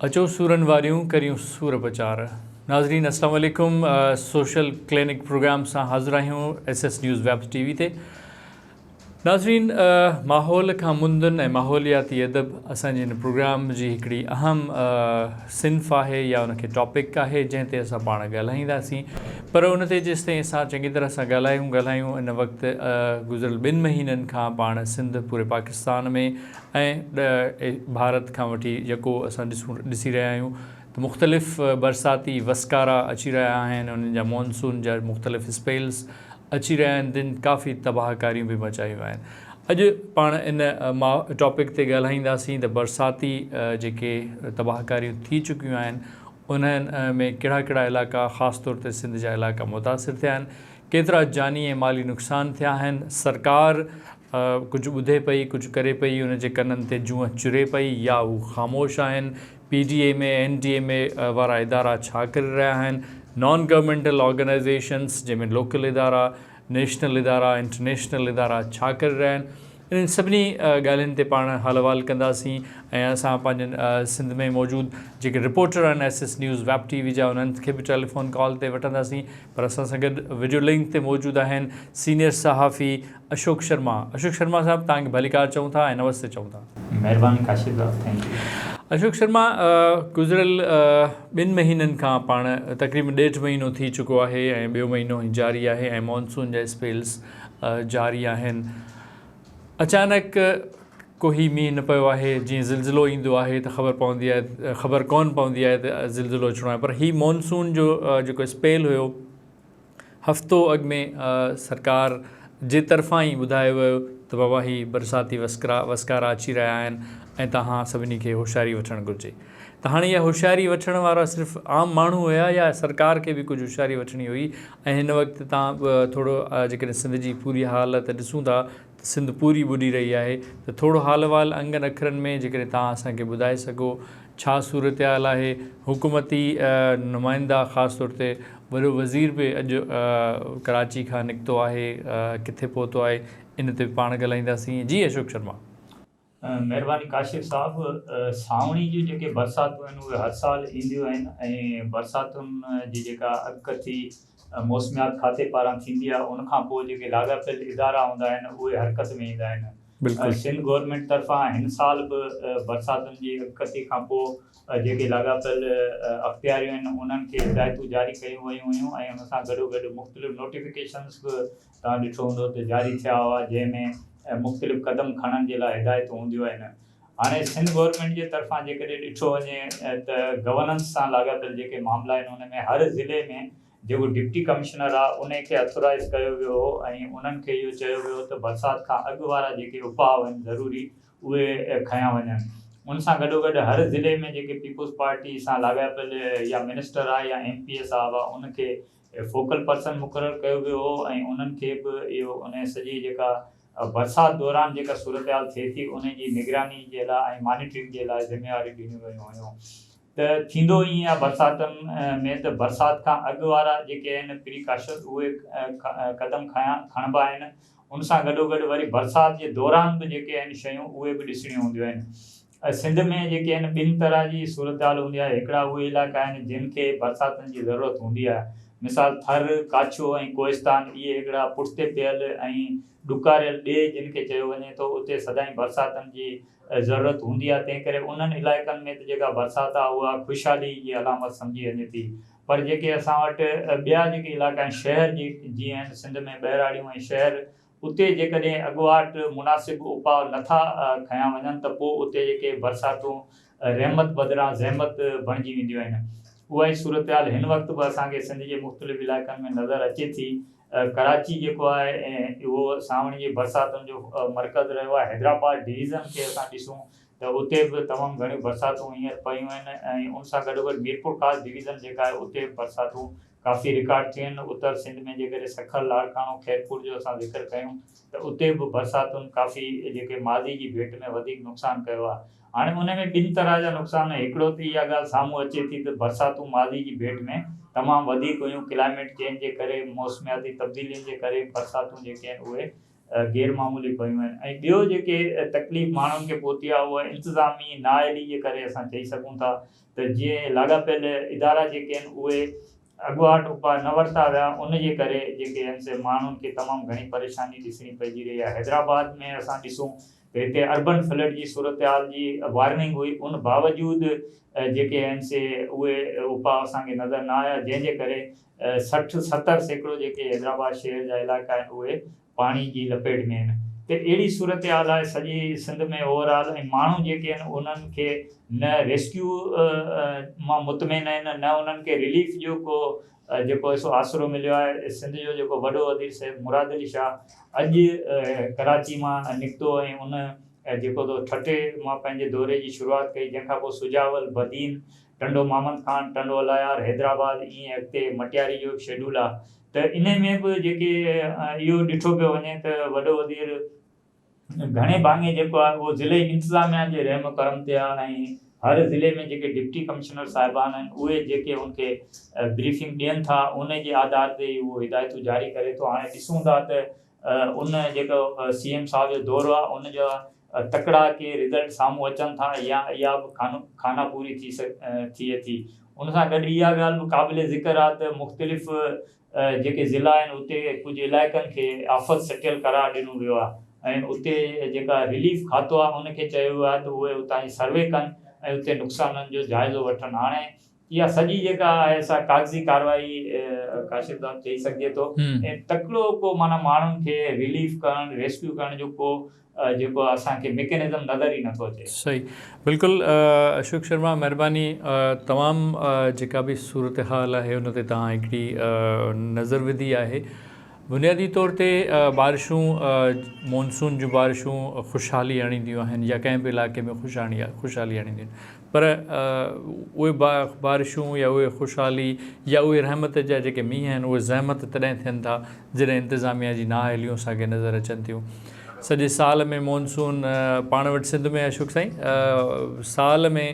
اچو سورن واريون ڪريون سور پچار. ناظرين اسلام عليڪم سوشل ڪلينڪ پروگرام سان حاضر آهيون S S news web T V تي. ناظرين ماحول کان مندن ۽ ماحولياتي ادب اسان جي هن پروگرام جي هڪڙي اهم صنف آهي يا ان کي ٽاپڪ آهي جنهن تي اسان پاڻ ڳالهائينداسين پر ان تي جيستائين اسان چڱي طرح سان ڳالهايون ڳالهايون ان وقت گذريل ٻن مهينن کان پاڻ سنڌ پوري پاڪستان ۾ ۽ ڀارت کان وٺي يڪو اسان ڏسون ڏسي رهيا آهيون ته مختلف برساتي وسڪارا اچي رهيا آهن انهن جا مونسون جا مختلف اسپيلز اچي رهيا آهن جن ڪافي تباهه ڪاريون به مچايون آهن اڄ پاڻ ان ٽاپڪ تي ڳالهائينداسين ته برساتي جيڪي تباهه ڪاريون ٿي چڪيون آهن انهن ۾ ڪهڙا ڪهڙا علائقا خاص طور تي سنڌ جا علائقا متاثر ٿيا آهن ڪيترا جاني ۽ مالي نقصان ٿيا آهن سرڪار ڪجهه ٻڌي پئي ڪجهه ڪري پئي ان جي ڪنن تي جونء چري پئي يا هو خاموش آهن P D M A, N D M A وارا ادارا ڇا ڪري رهيا آهن، نان گورنمينٽل آرگنائيزيشنس جنهن ۾ لوڪل ادارا، نيشنل ادارا، انٽرنيشنل ادارا ڇا ڪري رهيا آهن، انهن سڀني ڳالهين تي پاڻ حال احوال ڪنداسين ۽ اسان پنهنجن سنڌ ۾ موجود جيڪي رپورٽر آهن S S news web T V جا انهن کي به ٽيليفون ڪال تي وٺنداسين پر اسان سان گڏ وڊيو لنڪ تي موجود آهن سينيئر صحافي اشوڪ شرما اشوڪ شرما صاحب توهان کي ڀليڪار چئون ٿا ۽ نمستي چئون ٿا. مهرباني ڪاشف صاحب thank you. Ashok Sharma گذريل ٻن مهينن کان پاڻ تقريبن ڏيڍ مهينو ٿي چڪو آهي ۽ ٻيو مهينو هي جاري آهي ۽ مانسون جا اسپيلز جاري آهن اچانڪ ڪو هي مينهن نه پيو آهي جيئن زلزلو ايندو آهي ته خبر پوندي آهي خبر ڪون پوندي آهي ته زلزلو اچڻو آهي پر هي مانسون جو جيڪو اسپيل هيو هفتو اڳ ۾ سرڪار جي طرفان ئي ٻڌايو ويو ته بابا هي برساتي وسڪرا وسڪارا اچي رهيا آهن ۽ توهان سڀني کي هوشياري وٺڻ گهرجي ته هاڻي اها هوشياري وٺڻ وارا صرف عام ماڻهو هيا يا سرڪار کي به ڪجهه هوشياري وٺڻي هئي ۽ هن وقت تان ٿورو جيڪڏهن سنڌ جي پوري حالت ڏسون ٿا ته سنڌ پوري ٻڏي رهي آهي ته ٿورو حال احوال انگن اکرن ۾ جيڪڏهن توهان اسان کي ٻڌائي سگهو ڇا صورتحال آهي، حڪومتي نمائندا خاص طور تي وڏو وزير به اڄ ڪراچي کان نڪتو آهي ڪٿي پهتو آهي ان تي به پاڻ ڳالهائينداسين جي اشوڪ شرما. مهرباني ڪاشف صاحب سانوڻي جون جيڪي برساتون آهن اهي هر سال اينديون آهن ۽ برساتن جي جيڪا اڳڪٿي موسميات کاتي پاران ٿيندي آهي ان کان پوء جيڪي لاڳاپيل ادارا هوندا آهن اهي حرڪت ۾ ايندا آهن بلڪل. سنڌ گورنمينٽ طرفان هن سال به برساتن جي اڳڪٿي کان پوء جيڪي لاڳاپيل اختياريون آهن انهن کي هدايتون جاري ڪيون ويون هيون ۽ ان سان گڏوگڏ مختلف نوٽيفڪيشنز به توهان ڏٺو هوندو ته جاري ٿيا هئا جنهن ۾ مختلف قدم کڻڻ جي لاء هدايتون هونديون آهن هاڻي سنڌ گورنمينٽ جي طرفان جيڪڏهن ڏٺو وڃي ته گورننس سان لاڳاپيل جيڪي معاملا آهن ان ۾ هر ضلعي ۾ جيڪو ڊپٽي ڪمشنر آ انهي کي اٿورائيز ڪيو ويو هو ۽ انهن کي اهو چيو ويو ته برسات کان اڳ وارا جيڪي اپاء آهن ضروري اهي کنيا وڃن ان سان گڏوگڏ هر ضلعي ۾ جيڪي پيپلز پارٽي سان لاڳاپيل يا منسٽر آ يا ايم پي اي صاحب آ ان کي فوڪل پرسن مقرر ڪيو ويو هو ۽ انهن کي به اهو انهي سڄي جيڪا برسات دوران جيڪا صورتحال ٿئي ٿي انهي جي نگراني جي لاء ۽ مانيٽرنگ جي لاء ذميواريون ڏنيون ويون هيون. ته ٿيندو ائين آهي برساتن ۾ ته برسات کان اڳ وارا جيڪي آهن پري ڪاشن اهي قدم کنيا کڻبا آهن ان سان گڏوگڏ وري برسات جي دوران به جيڪي آهن شيون اهي به ڏسڻيون هونديون آهن سنڌ ۾ جيڪي آهن ٻن طرح جي صورتحال هوندي آهي هڪڙا اهي علائقا آهن جن کي برساتن جي ضرورت هوندي آهي مثال ٿر ڪاڇو ۽ ڪوهستان اهي هڪڙا پٺتي پيل ۽ ڏڪاريل ڏيهه جن کي چيو وڃي ٿو اتي سدائين برساتن جي ضرورت هوندي آهي تنهن ڪري انهن علائقن ۾ ته جيڪا برسات آهي اها خوشحالي جي علامت سمجهي وڃي ٿي پر جيڪي اسان وٽ ٻيا جيڪي علائقا آهن شهر جي جيئن آهن سنڌ ۾ ٻهراڙيون ۽ شهر اتي جيڪڏهن اڳواٽ مناسب اپاء نٿا کنيا وڃن ته پوء اتي جيڪي برساتون رحمت بدران زحمت بڻجي وينديون آهن اها ئي صورتحال هن وقت به اسان کي سنڌ جي مختلف علائقن ۾ نظر اچي ٿي ڪراچي جيڪو آهي اهو سانوڻي جي برساتن جو مرڪز رهيو آهي حيدرآباد ڊويزن کي اسان ڏسون ته اتي به تمام گهڻيون برساتون هينئر پيون آهن ۽ ان سان گڏوگڏ ميرپورخاص ڊويزن جيڪا آهي اتي به برساتون ڪافي رڪارڊ ٿيون آهن اتر سنڌ ۾ جيڪڏهن سکر لاڙڪاڻو خيرپور جو اسان ذڪر ڪيون ته اتي به برساتن ڪافي جيڪي ماضي جي ڀيٽ ۾ وڌيڪ نقصان ڪيو آهي. هاڻي ان ۾ ٻن طرح جا نقصان آهن، هڪڙو ته اها ڳالهه سامهون اچي ٿي ته برساتون ماضي جي ڀيٽ ۾ تمام وڌيڪ هيون، ڪلائميٽ چينج جي ڪري، موسمياتي تبديلين جي ڪري برساتون جيڪي آهن اهي غير معمولي پيون آهن ۽ ٻيو جيڪي تڪليف ماڻهن کي پهتي آهي اها انتظامي نااهلي جي ڪري اسان چئي سگهون ٿا ته جيئن لاڳاپيل ادارا جيڪي آهن اهي اڳواٽ اپاء نه ورتا ويا ان جي ڪري جيڪي آهن سي ماڻهن کي تمام گهڻي پريشاني ڏسڻي پئجي رهي آهي حيدرآباد ۾ اسان ڏسون ته هتي اربن فلڊ جي صورتحال جي وارننگ هئي ان باوجود جيڪي آهن سي اهي اپاء اسان کي نظر نه آيا جنهن جي ڪري 60 70% جيڪي حيدرآباد شهر جا علائقا آهن اهي پاڻي جي لپيٽ ۾ آهن ته اهڙي صورتحال آهي سڄي سنڌ ۾ اوور آل ۽ ماڻهو جيڪي آهن انهن کي نه ريسڪيو مان مطمئن آهن نه انهن کي رليف جو ڪو جيڪو سو آسرو مليو آهي سنڌ جو جيڪو وڏو وزير سيد مراد علي شاهه اڄ ڪراچي مان نڪتو ۽ ان جيڪو تو ٺٽي مان پنهنجي دوري جي شروعات ڪئي جنهن کان پوء سجاول بدين ٽنڊو محمد خان ٽنڊو الهيار حيدرآباد ائين اڳتي مٽياري جو به شيڊول آهي ته انهي ۾ به جيڪي اهو ڏٺو پيو وڃي ته وڏو وزير گهڻي ڀاڱي جيڪو آهي اهو ضلعي انتظاميا جي رحم و ڪرم تي آهي ۽ هر ضلعي ۾ جيڪي ڊپٽي ڪمشنر صاحبان آهن اهي جيڪي ان کي بريفنگ ڏين ٿا انهي جي آڌار تي ئي اهو هدايتون جاري ڪري ٿو هاڻي ڏسون ٿا ته ان جيڪو سي ايم صاحب جو دورو آهي ان جا تڪڙا ڪي رزلٽ سامهون اچن ٿا يا اها به خانه پوري ٿي ٿئي ٿي ان سان گڏ اها ڳالهه به قابل ذڪر آهي ته مختلف جيڪي ضلعا آهن اتي ڪجهه علائقن کي آفت سٽيل قرار ڏنو ويو آهي ۽ اتي جيڪا رليف کاتو آهي ان کي چيو ويو آهي ته اهي اتان جي سروي ڪن ۽ اتي نقصانن جو جائزو وٺن هاڻي اها سڄي جيڪا آهي سا ڪاغذي ڪارروائي ڪاشف صاحب چئي سگهجي ٿو ۽ تڪڙو ڪو معنيٰ ماڻهن کي رليف ڪرڻ ريسڪيو ڪرڻ جو ڪو جيڪو اسان کي ميڪنزم نظر ئي نٿو اچي. صحيح بلڪل اشوڪ شرما مهرباني تمام جيڪا به صورتحال آهي ان تي توهان هڪڙي نظر وڌي آهي بنيادي طور تي بارشون مونسون جون بارشون خوشحالي آڻينديون آهن يا ڪنهن به علائقي ۾ خوشحالي آڻينديون آهن پر اهي بارشون يا اهي خوشحالي يا اهي رحمت جا جيڪي مينهن آهن اهي زحمت تڏهن ٿين ٿا جڏهن انتظاميا جي نااهليون اسان کي نظر اچن ٿيون. سڄي سال ۾ مونسون پاڻ وٽ سنڌ ۾ اشوڪ سائين سال ۾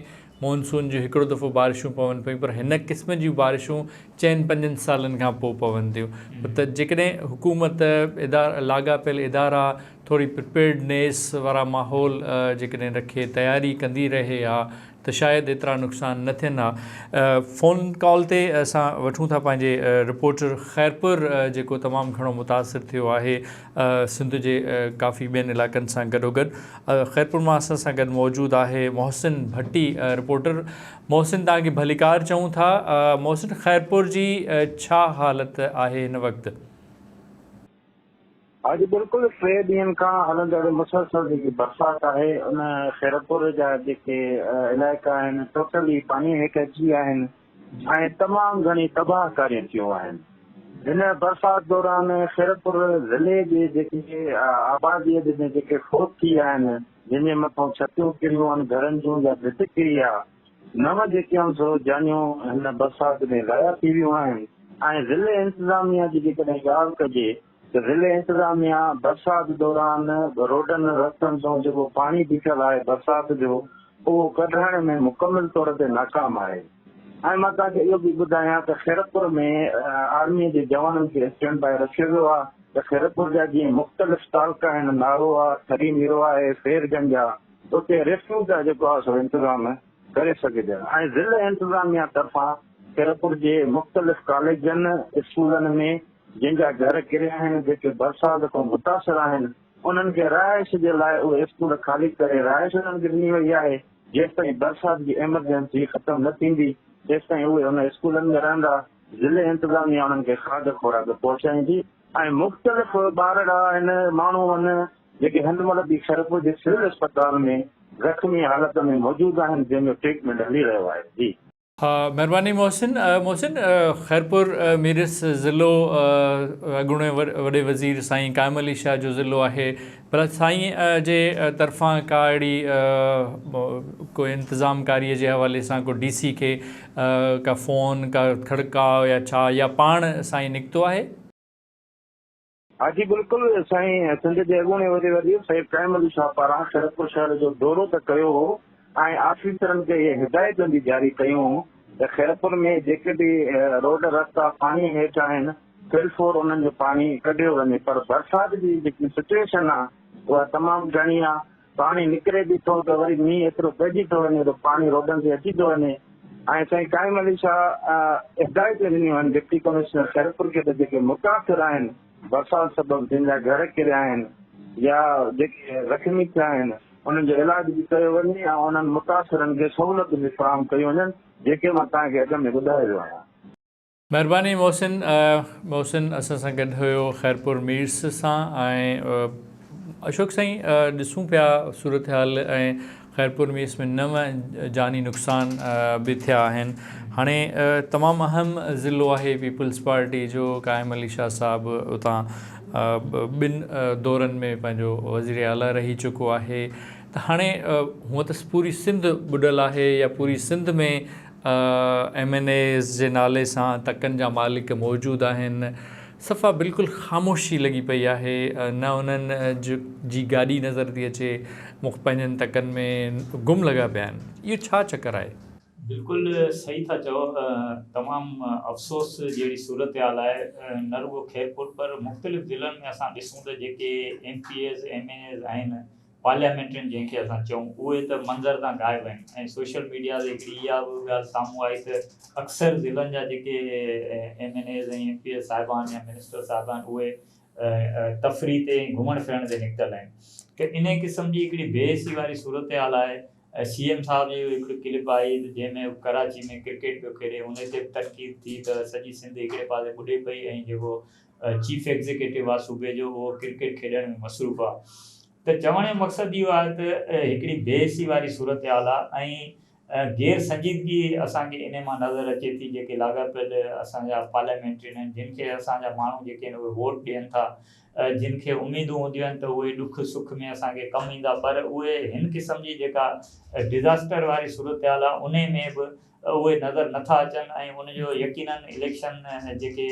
مونسون جون هڪڙو دفعو بارشون پون پيون پر هن قسم جون بارشون چئن پنجن سالن کان پوء پون ٿيون ته جيڪڏهن حڪومت ادارا لاڳاپيل ادارا ٿوري پرپيئرڊنيس وارا ماحول جيڪڏهن رکي تياري ڪندي رهي ها ته شايد ايترا نقصان نه ٿين ها. فون ڪال تي اسان وٺون ٿا پنهنجي رپورٽر خيرپور جيڪو تمام گهڻو متاثر ٿيو آهي سنڌ جي ڪافي ٻين علائقن سان گڏوگڏ خيرپور مان اسان سان گڏ موجود آهي محسن ڀٽي رپورٽر محسن توهان کي ڀليڪار چئون ٿا محسن خيرپور جي ڇا حالت آهي هن وقت؟ اڄ بلڪل ٽي ڏينهن کان هلندڙ مسلسل جيڪي برسات آهي ان خيرپور جا جيڪي علائقا آهن ٽوٽلي پاڻي هيٺ اچي ويا آهن ۽ تمام گهڻي تباهه ڪاريون ٿيون آهن هن برسات دوران خيرپور ضلعي جي جيڪي آبادي ۾ جيڪي فوت ٿي ويا آهن جن جي مٿان ڇتيون ڪريون آهن گهرن جون يا ڀت ڪري آ نو جيڪي آهن سو جانيون هن برسات ۾ ضايع ٿي ويون آهن ۽ ضلعي انتظاميا جي جيڪڏهن ڳالهه ڪجي ته ضلعي انتظاميا برسات دوران روڊن رستن تان جيڪو پاڻي بيٺل آهي برسات جو اهو ڪڍرائڻ ۾ مڪمل طور تي ناڪام آهي ۽ مان توهان کي اهو به ٻڌايان ته خيرپور ۾ آرمي جي جوانن کي اسٽينڊ باء رکيو ويو آهي ته خيرپور جا جيئن مختلف تعلقا آهن نارو آهي ٺري ميرو آهي فير گنج آهي اتي ريسڪيو جا جيڪو آهي سو انتظام ڪري سگهجن ۽ ضلعي انتظاميا طرفان خيرپور جي مختلف ڪاليجن اسڪولن ۾ جن جا گهر ڪريا آهن جيڪي برسات کان متاثر آهن انهن کي رهائش جي لاء اهي اسڪول خالي ڪري رهائش انهن کي ڏني وئي آهي جيستائين برسات جي ايمرجنسي ختم نه ٿيندي تيستائين اهي ان اسڪولن ۾ رهندا ضلعي انتظاميا انهن کي کاڌ خوراڪ پهچائيندي ۽ مختلف ٻارڙا آهن ماڻهو آهن جيڪي هن مهل به خيرپور جي سول اسپتال ۾ زخمي حالت ۾ موجود آهن جنهن جو ٽريٽمينٽ هلي رهيو آهي جي. مھرباني محسن محسن خيرپور ميرس ضلعو اڳوڻي وڏي وزير سائين قائم علي شاھ جو ضلعو آھي ڀلا سائين جي طرفان ڪا اھڙي ڪو انتظام ڪاري جي حوالي سان ڪو ڊي سي کي ڪا فون ڪا کڙڪاء يا ڇا يا پاڻ سائين نڪتو آھي. ها جي بلڪل سائين سنڌ جي اڳوڻي وڏي وزير سيد قائم علي شاهه پاران خيرپور شهر جو دورو ته ڪيو هو ۽ آفيسرن کي اهي هدايتون به جاري ڪيون هون ته خيرپور ۾ جيڪي به روڊ رستا پاڻي هيٺ آهن فلفور انهن جو پاڻي ڪڍيو وڃي پر برسات جي جيڪي سچويشن آ اها تمام گهڻي آ پاڻي نڪري به ٿو ته وري مينهن ايترو پئجي ٿو وڃي ته پاڻي روڊن تي اچي ٿو وڃي ۽ سائين قائم علي شاهه هدايتون ڏنيون آهن ڊپٽي ڪمشنر خيرپور کي ته جيڪي متاثر آهن برسات سبب جن جا گهر ڪريا آهن يا جيڪي زخمي ٿيا آهن انهن جو علاج به ڪيو وڃي ۽ انهن متاثرن کي سهولتون به فراهم ڪيون وڃن جيڪي مان توهان کي اڳ ۾ ٻڌائي ويو آهيان. مھرباني محسن محسن اسان سان گڏ ھيو خيرپور ميرس سان ۽ اشوڪ سائين ڏسون پيا صورتحال ۽ خيرپور ميرس ۾ نو جاني نقصان به ٿيا آھن ھاڻي تمام اھم ضلعو آھي پيپلز پارٽي جو قائم علي شاھ صاحب اتان ٻن دورن ۾ پنھنجو وزير اعليٰ رھي چڪو آھي ته ھاڻي ھونء ته پوري سنڌ ٻڏل آھي يا پوري سنڌ ۾ ايم اين ايز جي نالي سان تڪن جا مالڪ موجود آهن صفا بلڪل خاموشي لڳي پئي آهي نه انهن جي گاڏي نظر ٿي اچي مخ پنهنجن تڪن ۾ گم لڳا پيا آهن اهو ڇا چڪر آهي؟ بلڪل صحيح ٿا چئو تمام افسوس جهڙي صورتحال آهي نه رڳو خيرپور پر مختلف ضلعن ۾ اسان ڏسون ته جيڪي M P As M N As آهن پارليامينٽرين جنهن کي اسان چئون اهي ته منظر تان غائب آهن ۽ سوشل ميڊيا تي هڪڙي اها به ڳالهه سامهون آئي ته اڪثر ضلعن جا جيڪي M N As ۽ M P As صاحبان يا منسٽر صاحبان اهي تفريح تي ۽ گهمڻ ڦرڻ تي نڪتل آهن ته انهي قسم جي هڪڙي بي حسي واري صورتحال آهي ۽ سي ايم صاحب جي هڪڙي ڪلپ آئي ته جنهن ۾ هو ڪراچي ۾ ڪرڪيٽ پيو کيڏي انهي تي به تنقيد ٿي ته سڄي سنڌ هڪڙي پاسي ٻڏي پئي ۽ جيڪو چيف ايگزيڪيٽو آ صوبي جو اهو ڪرڪيٽ کيڏڻ ۾ مصروف آ ته چوڻ جو مقصد اهو آهي ته هڪڙي بي حسي واري صورتحال آ ۽ غير سنجيدگي اسان کي انهي مان نظر اچي ٿي جيڪي لاڳاپيل اسان جا پارليامينٽرين آهن جن کي اسان جا ماڻهو جيڪي آهن اهي ووٽ ڏين ٿا جن کي اميدون هونديون آهن ته اهي ڏک سک ۾ اسان کي ڪم ايندا پر اهي هن قسم جي جيڪا ڊزاسٽر واري صورتحال آ انهي ۾ به اهي نظر نٿا اچن ۽ ان جو يقينن اليڪشن جيڪي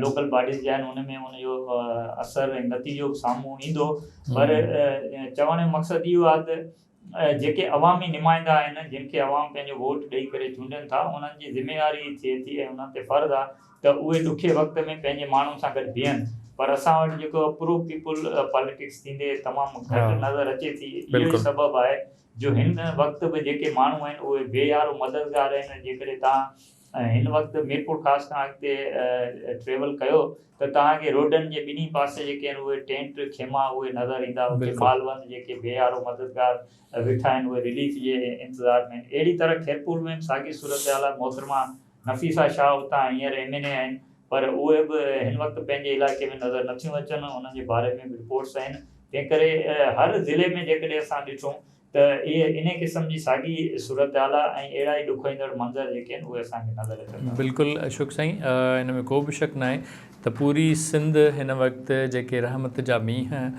لوڪل باڊيز جا آهن ان ۾ ان جو اثر ۽ نتيجو به سامهون ايندو پر چوڻ جو مقصد اهو آهي ته جيڪي عوامي نمائندا آهن جن کي عوام پنهنجو ووٽ ڏئي ڪري چونڊين ٿا انهن جي ذميواري ٿئي ٿي ۽ انهن تي فرض آهي ته اهي ڏکي وقت ۾ پنهنجي ماڻهن سان گڏ بيهن پر اسان وٽ جيڪو پرو پيپل پاليٽڪس ٿيندي تمام گهٽ نظر اچي ٿي اهو ئي سبب آهي جو هن وقت به جيڪي ماڻهو آهن اهي بي يارو مددگار آهن جيڪڏهن توهان هن وقت ميرپورخاص کان اڳتي ٽريول ڪيو ته توهان کي روڊن جي ٻنهي پاسي جيڪي آهن اهي ٽينٽ خيما اهي نظر ايندا اتي مالوند جيڪي بي يارو مددگار ويٺا آهن اهي رليف جي انتظار ۾ آهن اهڙي طرح خيرپور ۾ به ساڳي صورتحال آهي محترمه نفيسه شاهه اتان هينئر ايم اين اي آهن پر اهي به هن وقت پنهنجي علائقي ۾ نظر نٿيون اچن انهن جي باري ۾ به رپورٽس آهن تنهن ڪري هر ضلعي ۾ جيڪڏهن اسان ڏٺون ته اهي انهي قسم جي ساڳي صورتحال آهي ۽ اهڙا ئي ڏکوئيندڙ منظر جيڪي آهن اهي اسان کي نظر اچن ٿا. بلڪل اشوڪ سائين ان ۾ ڪو به شڪ ناهي ته پوري سنڌ هن وقت جيڪي رحمت جا مينهن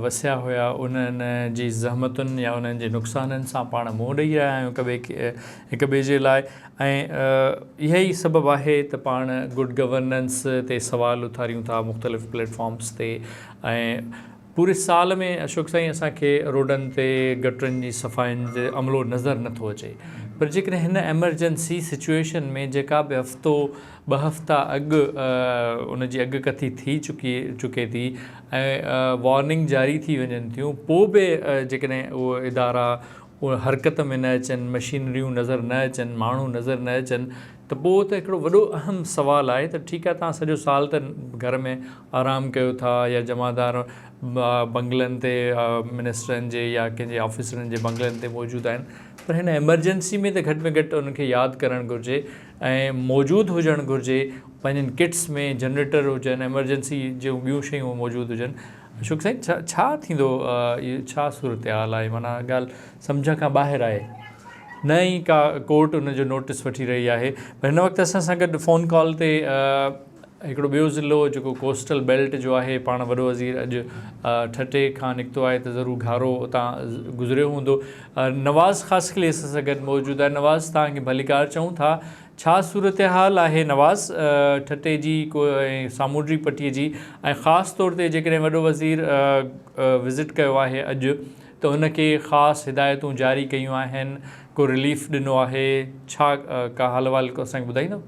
وسيا هيا انهن جي زحمتن يا انهن جي نقصانن سان پاڻ منهن ڏئي رهيا آهيون هڪ ٻئي کي هڪ ٻئي جي لاء ۽ اهي ئي سبب آهي ته پاڻ گڊ گورننس تي سوال اٿاريون ٿا مختلف پليٽ فارمس تي ۽ پوري سال ۾ اشوڪ سائين اسان کي روڊن تي گٽرن جي صفائين جي عملو نظر نٿو اچي پر جيڪڏهن هن ايمرجنسي سچوئيشن ۾ جيڪا به هفتو ٻه هفتا اڳ ان جي اڳڪٿي ٿي چڪي چڪي ٿي ۽ وارننگ جاري ٿي وڃن ٿيون پوء به جيڪڏهن اهي ادارا حرڪت ۾ نه اچن مشينريون نظر نه اچن ماڻهو نظر نه اچن ته پوء ته هڪڙو وڏو اهم سوال آهي ته ٺيڪ آهي توهان سڄو سال ته گهر ۾ آرام ڪيو ٿا يا جمعدار بنگلن تي منسٽرن جي يا ڪنهن جي آفيسرن جي بنگلن تي موجود آهن پر هن ايمرجنسي ۾ ته گهٽ ۾ گهٽ انهن کي ياد ڪرڻ گهرجي ۽ موجود هجڻ گهرجي پنهنجن ڪٽس ۾ جنريٽر هجن ايمرجنسي جون ٻيون شيون موجود هجن اشوڪ سائين ڇا ڇا ٿيندو اهو ڇا صورتحال آهي معنيٰ ڳالهه سمجهه کان ٻاهر آهي نه ئي ڪا ڪورٽ ان جو نوٽس وٺي رهي آهي پر هن وقت اسان سان گڏ فون ڪال تي هڪڙو ٻيو ضلعو جيڪو ڪوسٽل بيلٽ جو آهي پاڻ وڏو وزير اڄ ٺٽي کان نڪتو آهي ته ضرور گهارو اتان گذريو هوندو نواز خاصخيلي اسان سان گڏ موجود آهي نواز توهان کي ڀليڪار چئون ٿا ڇا صورتحال آهي نواز ٺٽي جي ۽ سامونڊي پٽي جي ۽ خاص طور تي جيڪڏهن وڏو وزير وزٽ ڪيو آهي اڄ ته ان کي خاص هدايتون جاري ڪيون آهن ڪو رليف ڏنو آهي ڇا ڪا حال احوال اسان کي ٻڌائيندو.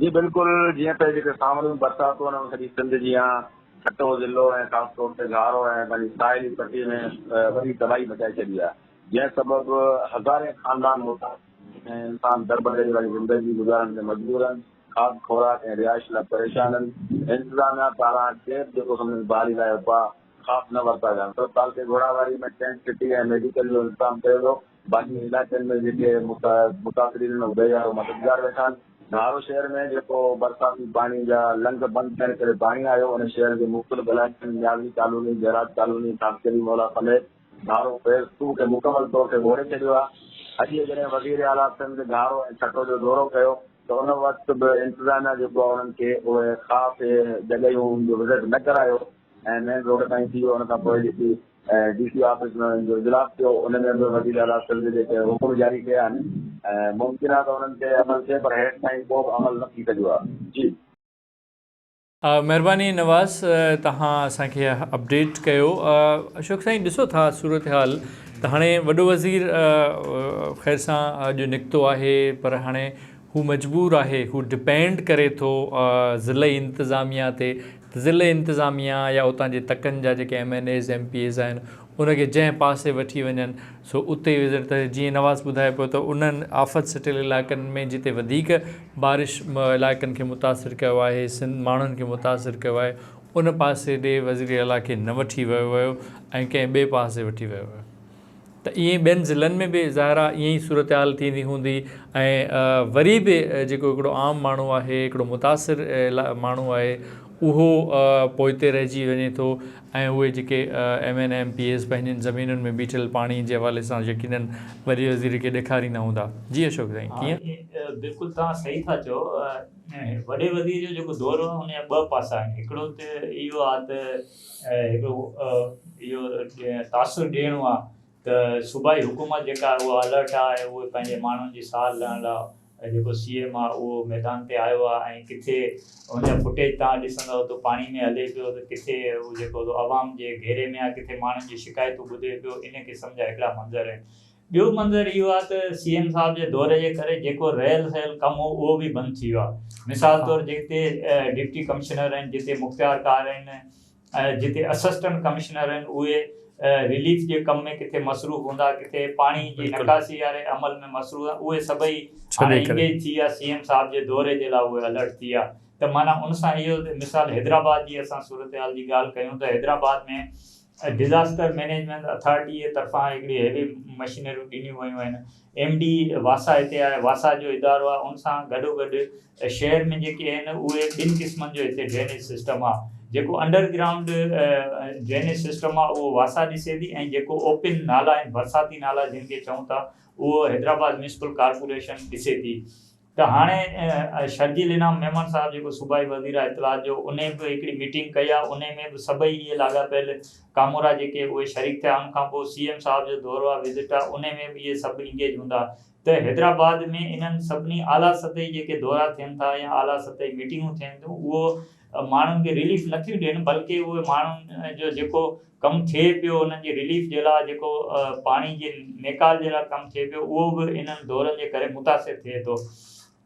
جي بلڪل جيئن ته جيڪي سانوڻيون برساتون آهن سڄي سنڌ جيان ٺٽو ضلعو ۽ خاص طور تي گهارو ۽ پنهنجي ساحلي پٽي ۾ وڏي تباهي مچائي ڇڏي آهي جنهن سبب هزارين خاندان متاثر ۽ انسان دربدري واري زندگي گذارڻ تي مجبور آهن کاڌ خوراڪ ۽ رهائش لاء پريشان آهن انتظاميا پاران ڪي به جيڪو سندن بحالي لاء اپاء خاص نه ورتا ويا آهن صرف تعلقي گهوڙاواري ۾ ٽينٽ سٽي ۽ ميڊيڪل جو انتظام ڪيو ويو باقي علائقن ۾ جيڪي متاثرين آهن اهي بي مددگار ويٺا آهن. گهارو شهر ۾ جيڪو برساتي پاڻي جا لنگهه بند ٿيڻ ڪري پاڻي آيو ان شهر جي مختلف علائقن نيازي ڪالوني، جئراج ڪالوني، خاصخيلي مولا سميت گهارو فيز ٽو کي مڪمل طور تي ٻوڙي ڇڏيو آهي. اڄ جڏهن وزير اعليٰ سنڌ گهارو ۽ ٺٽو جو دورو ڪيو ته ان وقت به انتظاميا جيڪو آهي انهن کي اهي خاص جڳهيون جو وزٽ نه ڪرايو ۽ مين روڊ تائين ٿي ويو ان کان پوء جيڪي ڊي سي آفيس ۾ جو اجلاس ٿيو ان ۾ به وزير اعليٰ سنڌ جيڪي حڪم جاري ڪيا آهن ۽ ممڪن آهي ته انهن تي عمل ٿئي پر هيٺ تائين ڪو به عمل نه ٿي سگهيو آهي جي. مھرباني نواز توھان اسان کي اپڊيٽ ڪيو اشوڪ سائين ڏسو ٿا صورتحال ته ھاڻي وڏو وزير خير سان اڄ نڪتو آھي پر ھاڻي ھو مجبور آھي ھو ڊپينڊ ڪري ٿو ضلعي انتظاميا تي ته ضلعي انتظاميا يا اتان جي تڪن جا جيڪي M N As M P As آهن ان کي جنهن پاسي وٺي وڃن سو اتي وزٽ ته جيئن نواز ٻڌائي پيو ته انهن آفت سٽيل علائقن ۾ جتي وڌيڪ بارش علائقن کي متاثر ڪيو آهي سنڌ ماڻهن کي متاثر ڪيو آهي ان پاسي ڏي وزير اعليٰ کي نه وٺي ويو ويو ۽ ڪنهن ٻئي پاسي وٺي ويو ويو. ته ائين ٻين ضلعن ۾ به ظاهر آهي ائين ئي صورتحال ٿيندي هوندي ۽ وري به جيڪو هڪڙو عام ماڻهو آهي هڪڙو متاثر ماڻهو آهي اهو پوئتي رهجي وڃي ٿو ۽ اهي جيڪي M N M P As پنهنجين زمينن ۾ بيٺل پاڻي جي حوالي سان يقينن وڏي وزير کي ڏيکاريندا هوندا جي اشوڪ سائين ڪيئن؟ بلڪل توهان صحيح ٿا چئو وڏي وزير جو جيڪو دورو آهي ان جا ٻه پاسا آهن هڪڙو ته اهو آهي ته هڪڙو اهو تاثر ڏيڻو آهي ته صوبائي حڪومت جيڪا آهي اها الرٽ آهي ۽ اهي پنهنجي ماڻهن جي سار لهڻ لاء جيڪو سي ايم آهي اهو ميدان تي آيو آهي ۽ ڪٿي ان جا فوٽيج توهان ڏسندؤ ته پاڻي ۾ هلي پيو ته ڪٿي هو جيڪو عوام جي گهيري ۾ آهي ڪٿي ماڻهن جي شڪايتون ٻڌي پيو ان قسم جا هڪڙا منظر آهن ٻيو منظر اهو آهي ته سي ايم صاحب جي دوري جي ڪري جيڪو رهيل سهيل ڪم هو اهو به بند ٿي ويو آهي. مثال طور جتي ڊپٽي ڪمشنر آهن، جتي مختيار ڪار آهن ۽ جتي اسسٽنٽ ڪمشنر آهن اهي رليف جي ڪم ۾ ڪٿي مصروف هوندا، ڪٿي پاڻي جي نڪاسي واري عمل ۾ مصروف هوندا، اهي سڀئي هاڻي انگيج ٿي ويا سي ايم صاحب جي دوري جي لاء اهي الرٽ ٿي ويا ته معنيٰ ان سان اهو مثال حيدرآباد جي اسان صورتحال جي ڳالهه ڪيون ته حيدرآباد ۾ ڊزاسٽر مئنيجمينٽ اٿارٽي جي طرفان هڪڙي هيوي مشينريون ڏنيون ويون آهن ايم ڊي واسا هتي آهي واسا جو ادارو آهي ان سان گڏو گڏ شهر ۾ جيڪي آهن اهي ٻن قسمن جو هتي ڊرينيج سسٽم آهي جيڪو انڊر گرائونڊ ڊرينيج سسٽم آهي اهو واسا ڏسي ٿي ۽ جيڪو اوپن نالا آهن برساتي نالا جن کي چئون ٿا اهو حيدرآباد ميونسپل ڪارپوريشن ڏسي ٿي ته هاڻي شرجيل انعام ميمڻ صاحب جيڪو صوبائي وزير آهي اطلاعات جو انهي به هڪڙي ميٽنگ ڪئي آهي انهي ۾ به سڀئي اهي لاڳاپيل ڪامورا جيڪي اهي شريڪ ٿيا ان کان پوء سي ايم صاحب جو دورو آهي وزٽ آهي انهي ۾ به اهي سڀ انگيج هوندا ته حيدرآباد ۾ انهن سڀني اعليٰ سطحي جيڪي دورا ٿين ٿا يا اعليٰ سطحي ميٽنگون ٿين ٿيون اهو ماڻهن کي رليف نٿيون ڏين بلڪه اهي ماڻهن جو جيڪو ڪم ٿئي پيو انهن جي رليف جي لاء جيڪو پاڻي جي نيڪال جي لاء ڪم ٿئي پيو اهو به انهن دورن جي ڪري متاثر ٿئي ٿو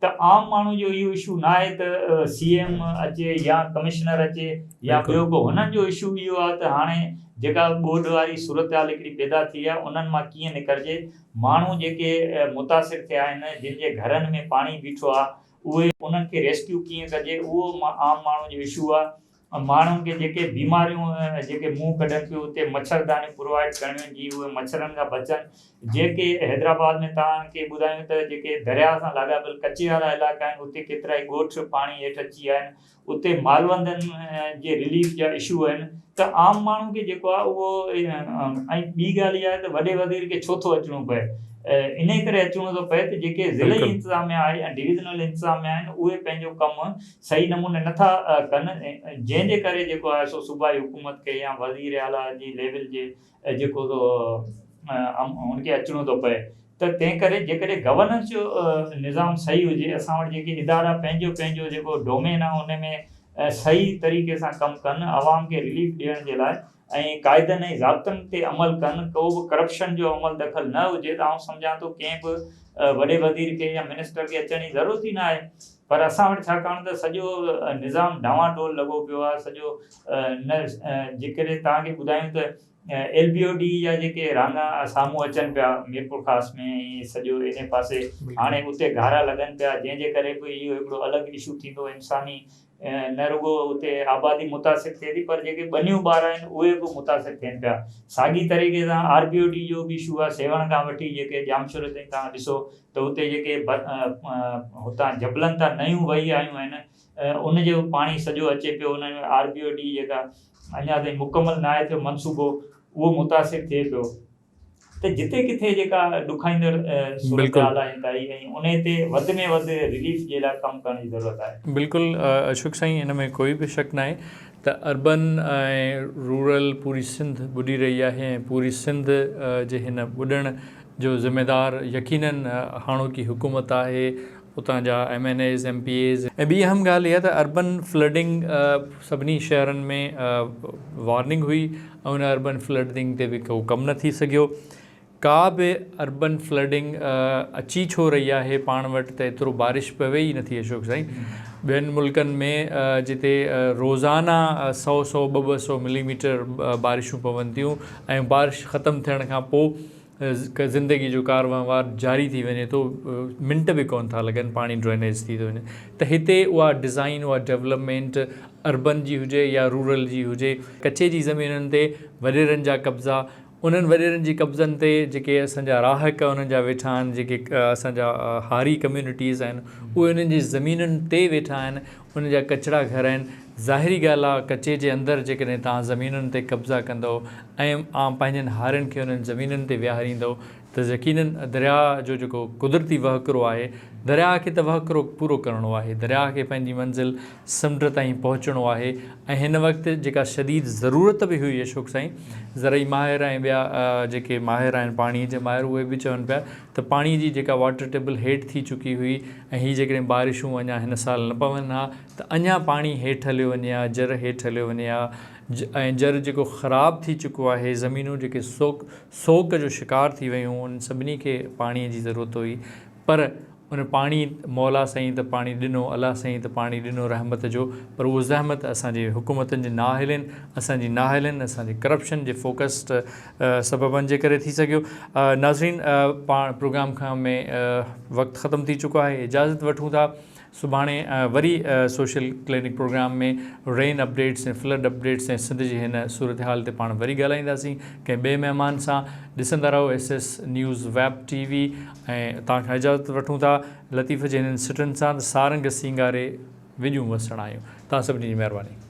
ته عام ماڻهو جو اهو اشو نه آهي ته سي ايم اچي يا ڪمشنر اچي يا ٻيو ڪو هنن جو اشو اهو آهي ته هاڻي جيڪا ٻوڏ واري صورتحال هڪڙي پيدا ٿي آهي انهن مان ڪيئن نڪرجي ماڻهو جيڪي متاثر ٿيا آهن جن جي گهرن ۾ پاڻي بيٺو آهي اهي انهن کي ريسڪيو ڪيئن ڪجي اهو عام ماڻهو جو اشو آهي ماڻهن کي جيڪي بيماريون جيڪي منهن ڪڍن پيون اتي مڇردانيون پرووائيڊ ڪرڻيون آهن جيئن اهي مڇرن کان بچن جيڪي حيدرآباد ۾ توهان کي ٻڌايون ته جيڪي درياء سان لاڳاپيل ڪچي وارا علائقا آهن اتي ڪيترائي ڳوٺ پاڻي هيٺ اچي ويا آهن اتي مالوندن جي رليف جا اشو آهن ته عام ماڻهو کي جيڪو آهي اهو ۽ ٻي ڳالهه اها آهي ته وڏي وزير کي ڇو ٿو اچڻو پئي انهي ڪري اچڻو ٿو پئي ته جيڪي ضلعي انتظاميا آهي يا ڊويزنل انتظاميا آهن اهي پنهنجو ڪم صحيح نموني نه ٿا ڪن جنهن جي ڪري جيڪو آهي سو صوبائي حڪومت کي يا وزير اعليٰ جي ليول جي جيڪو سو ان کي اچڻو ٿو پئي ته تنهن ڪري جيڪڏهن گورننس جو نظام صحيح هجي اسان وٽ جيڪي ادارا پنهنجو پنهنجو جيڪو ڊومين آهي ان ۾ صحيح طريقي سان ڪم ڪن عوام کي رليف ڏيڻ جي لاء ۽ قاعدن ۽ ضابطن تي عمل ڪن، ڪو به ڪرپشن جو عمل دخل نه هجي ته آئون سمجهان ٿو ڪنهن به وڏي وزير کي يا منسٽر کي اچڻ جي ضرورت ئي نه آهي. پر اسان وٽ ڇاڪاڻ ته سڄو نظام ڊانوان ڊول لڳو پيو آهي سڄو نه جيڪڏهن توهان کي ٻڌايون ته ايل بي او ڊي جا جيڪي راڱا سامهون اچن پيا ميرپورخاص ۾ ۽ سڄو انهي پاسي هاڻي اتي گهارا لڳن پيا جنهن جي ڪري به اهو هڪڙو الڳ اشو ٿيندو انساني نه رڳو اتي آبادي متاثر ٿئي ٿي پر جيڪي ٻنيون ٻار آهن اهي به متاثر ٿين پيا ساڳي طريقي سان آر بي او ڊي جو به اشو آهي سيوهڻ کان وٺي جيڪي ڄامشوري تائين توهان ڏسو ته اتي جيڪي هتان جبلن تان نيون وهي آيون آهن ان جو پاڻي سڄو اچي پيو ان ۾ آر بي او ڊي جيڪا اڃا تائين مڪمل ناهي ٿيو منصوبو اهو متاثر ٿئي پيو ته جتي ڪٿي جيڪا ڏکائيندڙ صورتحال آهي انتهائي ۽ انهي تي وڌ ۾ وڌ رليف جي لاء ڪم ڪرڻ جي ضرورت آهي. بلڪل اشوڪ سائين ان ۾ ڪوئي به شڪ ناهي ته اربن ۽ رورل پوري سنڌ ٻڏي رهي آهي ۽ پوري سنڌ جي هن ٻڏڻ جو ذميدار يقينن هاڻوڪي حڪومت آهي اتان جا M N As M P As ۽ ٻي اهم ڳالهه اها ته اربن فلڊنگ سڀني شهرن ۾ وارننگ هئي ۽ ان اربن فلڊنگ تي به ڪو ڪم نه ٿي سگهيو. ڪا به اربن فلڊنگ اچي ڇو رهي آهي پاڻ وٽ ته ايترو بارش پوي ئي نٿي اشوڪ سائين ٻين ملڪن ۾ جتي روزانه سئو سئو ٻه ٻه سئو ملي ميٽر بارشون پون ٿيون ۽ بارش ختم ٿيڻ کان پوء زندگي جو ڪار وهنوار جاري ٿي وڃي ٿو منٽ به ڪونه ٿا لڳن پاڻي ڊرينيج ٿي ٿو وڃي ته هتي اها ڊزائين اها ڊولپمينٽ اربن جي هجي يا رورل جي هجي ڪچي جي زمينن تي وڏيرن جا قبضا انهن وڏيرن جي قبضن تي جيڪي اسان جا راهڪ انهن جا ويٺا آهن جيڪي اسان جا هاري ڪميونٽيز آهن اهي انهن جي زمينن تي ويٺا آهن انهن جا ڪچڙا گهر آهن. ظاهري ڳالهه آ ڪچي جي اندر جيڪڏهن توهان زمينن تي قبضا ڪندؤ ۽ عام پنهنجن هارين کي انهن زمينن تي ويهاريندؤ ته يقينن درياء جو جيڪو قدرتي وهڪرو آهي درياء کي ته وهڪرو پورو ڪرڻو آهي درياء کي پنهنجي منزل سمنڊ تائين پهچڻو آهي ۽ هن وقت جيڪا شديد ضرورت به هئي اشوڪ سائين زرعي ماهر ۽ ٻيا جيڪي ماهر آهن پاڻي جي ماهر اهي به چون پيا ته پاڻي جي جيڪا واٽر ٽيبل هيٺ ٿي چڪي هئي ۽ هي جيڪڏهن بارشون اڃا هن سال نه پون ها ته اڃا پاڻي هيٺ هليو وڃي ها، جر هيٺ هليو وڃي ها ۽ جر جيڪو خراب ٿي چڪو آهي، زمينون جيڪي سوڪ سوڪ جو شڪار ٿي ويون انهن سڀني کي پاڻي جي ضرورت هئي پر ان پاڻي مولا سائين ته پاڻي ڏنو، الله سائين ته پاڻي ڏنو رحمت جو پر اهو زحمت اسان جي حڪومتن جي نااهلين، اسان جي نااهلين، اسان جي ڪرپشن جي فوڪسڊ سببن جي ڪري ٿي سگهيو. ناظرين پاڻ پروگرام کان ۾ وقت ختم ٿي چڪو آهي اجازت وٺون ٿا سڀاڻي وري social clinic programme ۾ rain updates ۽ flood updates ۽ Sindh جي هن صورتحال تي پاڻ وري ڳالهائينداسين ڪنهن ٻئي مهمان سان ڏسندا رهو S S news web T V ۽ توهان کان اجازت وٺون ٿا لطيف جي هنن سٽن سان ته سارنگ سينگاري وڄون وسڻ آيون توهان سڀني جي مهرباني.